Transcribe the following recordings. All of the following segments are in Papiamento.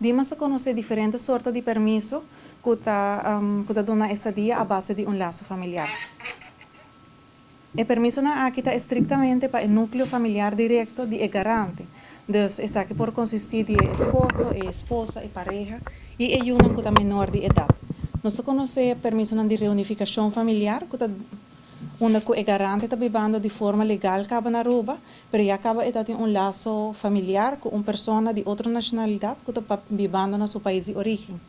Dimas ta conoce diferente sorto di permiso cu ta duna estadia a base di un laso familiar. E permisonan aki ta estrictamente pa e nucleo familiar directo di e garante. Dus esaki por consisti di esposo, e esposa, e pareha y e yiunan cu ta menor di edad. Nos ta conoce permisonan di reunificacion familiar, cu ta unda cu e garante ta bibando di forma legal caba na Aruba, pero ya caba e tin un laso familiar cu un persona di otro nacionalidad cu ta bibando na su pais di origen.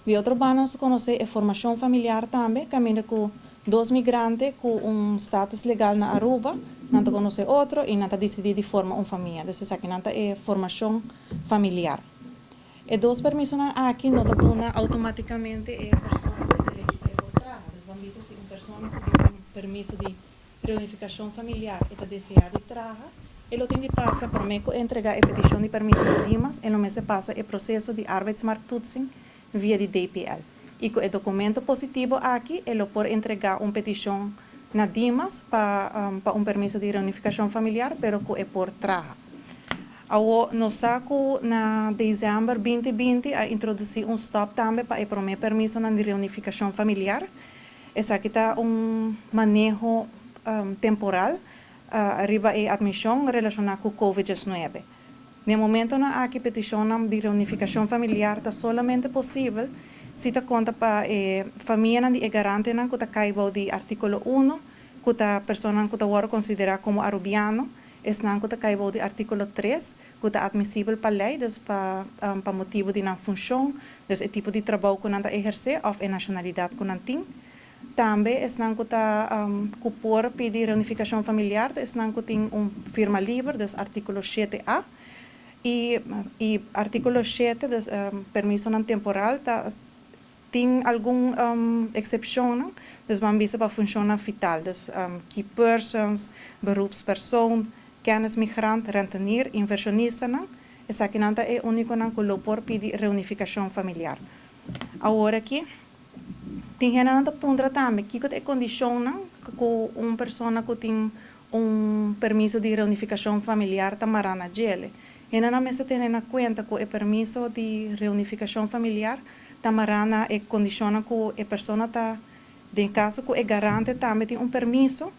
Di otro banda, nos conoce e formacion familiar tambe, caminda cu dos migrante cu un status legal na Aruba, nan ta conoce otro y nan ta dicidi di forma un famia. Dus esaki nan ta e formacion familiar. E dos permisonan aki no ta duna automaticamente e persona e derecho pa traha. Dus ban bisa, si un persona cu tin un permiso di reunificacion familiar y ta desea di traha, e lo tin di pasa, prome cu entrega e peticion di permiso na Dimas, e lo mester pasa e proceso di arbeidsmarkttoetsing via di DPL. Y cu e documento positivo aki, e lo por entrega un peticion na Dimas pa un permiso di reunificacion familiar, pero cu e por traha. Awo nos sa cu na december 2020 a introduci un stop tambe pa e prome permiso di reunificacion familiar. Esaki ta un maneho temporal riba e admision relaciona cu COVID-19. Na momentonan aki, peticion di reunificacion familiar ta solamente posibel si ta conta pa famia di garante cu ta cay di articulo 1, cu ta persona cu ta considera como arubiano, esnan cu ta cay di articulo 3, cu ta admisibel pa ley, dus pa motibo di nan funcion, dus e tipo di trabou cu nan ta eherce of e nacionalidad cu nan tin. Tambe esnan cu ta cu por pidi reunificacion familiar, esnan cu tin un firma liber, dus articulo 7a. Y articulo 7, dus permisonan temporal, ta, tin algun excepcion, no? Dus ban bisa pa funcion vital, dus key persons, beroepspersoon, kennismigrant, rentenier, inversionista, no? Esakinan ta e uniconan cu lo por pidi reunificacion familiar. Awor aki, tin hende ta puntra tambe, kico ta e condicionnan cu un persona cu tin un permiso di reunificacion familiar ta mara na dje? Hende nan mester tene na cuenta cu e permiso di reunificacion familiar ta mara na e condicion cu e persona ta, den caso cu e garante tambe tin un permiso,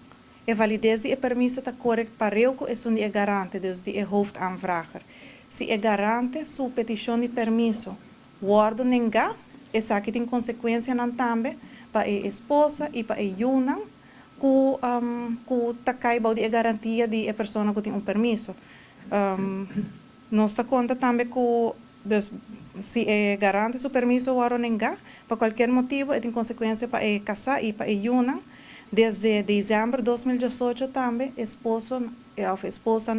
e validez di e permiso ta core pareu cu esun di e garante, dus di e hoofdaanvrager. Si e garante su peticion di permiso wordo nenga, esaki tin consecuencianan tambe pa e esposa y pa e yiunan cu ta cay di e garantia di e persona cu tin un permiso. Nos ta conta tambe cu, dus, si e garante su permiso wordo nenga, pa cualkier motibo, tin consecuencia pa e casa y pa e yiunan. Desde december 2018 tambe, esposo of esposa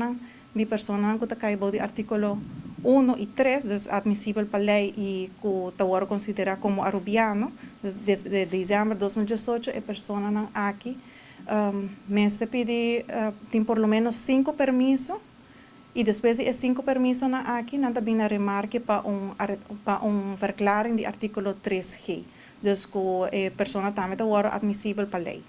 di persona cu ta cay di articulo 1 y 3, dus admisibel pa ley y cu ta considera como arubiano, dus desde december 2018 e personanan aki mester pidi tin por lo menos cinco permiso y despues di cinco permisonan aki, nan ta bin na remarke pa un verklaring di articulo 3G. Dus cu e persona tambe ta admisibel pa ley.